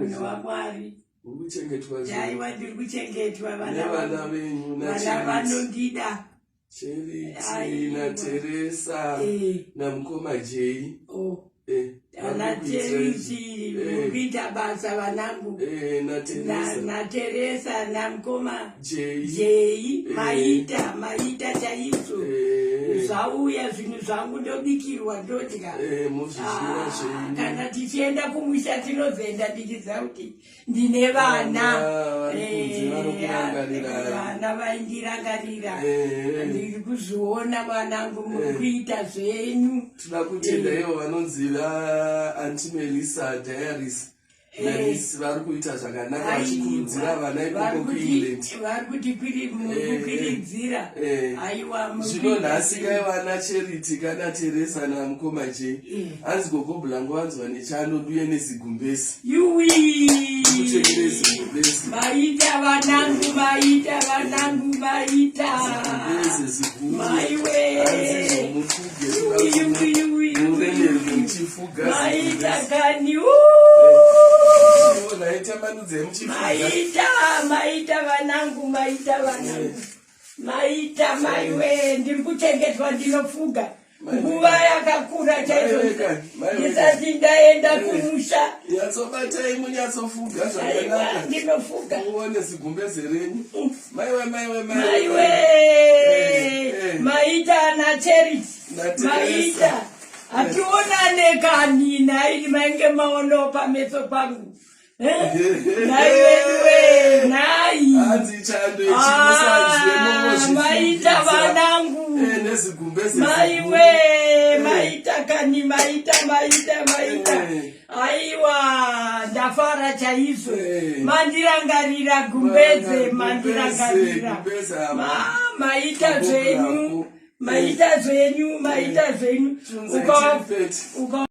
Munhu waMwari. Uri kuchengetwa zve. Aiwa ndiri kuchengetwa vana Nevana vangu. venyu Vana naCharity. vanondida. Charity Aiwa. naTeresa Eh. namukoma Jay. Oh. Eh, Ana vari kuitira- Charity Eh. muri kuita basa vanangu. Eh, Na naTeresa. naTeresa namukoma Jay. Jay Eh. maita maita chaizvo. Eh. Zvauya zvinhu zvangu ndobikirwa ndodya. Eh, muzviziva Ah, zvenyu. kana tichienda kumusha tinozoenda tichiziva kuti ndine vana Vana vari kunze Eh, vanokurangarirai. vana vaindirangarira Eh. ndiri kuzviona vanangu muri kuita zvenyu Tinoda kutenda ivo vanonzi vaanti Melissa Diaries nanisi vari kuita zvakanaka vachikurudzira vana ikoko kuEngland. vari kutikwiridzira Eh. aiwa muri Zvino kuita nhasi zvenyu. kai vana Charity kana Teresa namukoma Jay hanzi gogo Blango vanzwa nechando nduye nezigumbezi. Yuwi Kutengere zigumbezi. maita vanangu maita vanangu maita Zigumbezi ziguru. Maiwe. Hanzi zvomufuge Yuwi, yuwi, yuwi, muremerwe muchifuga maita zigumbezi. kani Naitambanudzai muchifuga. maita maita vanangu maita vanangu maita maiwe ndiri kuchengetwa ndinofuga nguva yakakura chaizvo Maiwe kani, maiwe ndisati ndaenda kumusha Nyatsobatai munyatsofuga aiwa zvakanaka. ndinofuga Muone zigumbeze renyu. Maiwe maiwe maiwe Eh, eh. maita ana Charity NaTeresa. maita hationane kani nhaini mainge maonawo pameso pangu Eh? Nhai weduwe nhai Hanzi chando ichimusanzwe Ah, maita vanangu nezigumbeze. maiwe Eh. maita kani maita maita maita Eh. aiwa ndafara chaizvo Eh. mandirangarira gumbeze Gumbeze, mandirangarira gumbeze apa. Maita Gogo zvenyu rako. maita zvenyu maita zvenyu Tunze Uka- chipeti. uka